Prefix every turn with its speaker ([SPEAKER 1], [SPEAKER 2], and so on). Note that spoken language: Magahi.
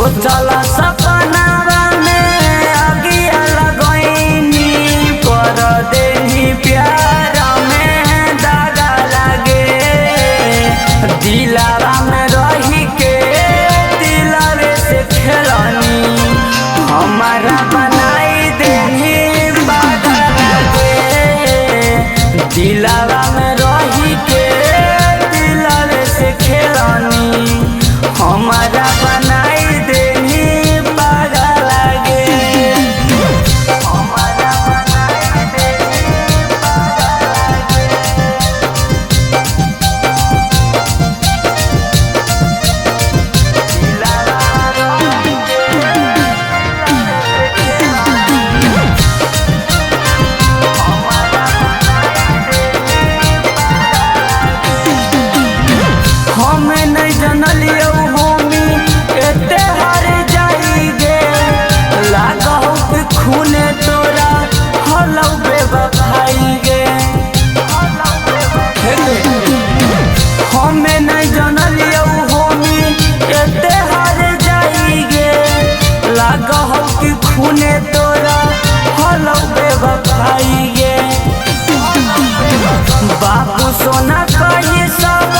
[SPEAKER 1] सोचल सपनावा में अगिया लगैनी पर देनी प्यार में दागा लागे। दिलावा में रही के दिलावे से खेलनी हमारा बनाई देनी पागल लागे। दिलावा में रही के दिलावे से खेलनी हमारा बनाई देनी पागल लागे। हमारा बनाई देनी पागल लागे। दिलावा रही के हमें नहीं जनलियौ होमी एते हार जाई गे। लागहु कि खूने तोरा हलौ बेवफाई गे। हमें नहीं जनलियौ होमी एते हार जाई गे। लागहु कि खूने तोरा हलौ बेवफाई गे। बाबू सोना कही सब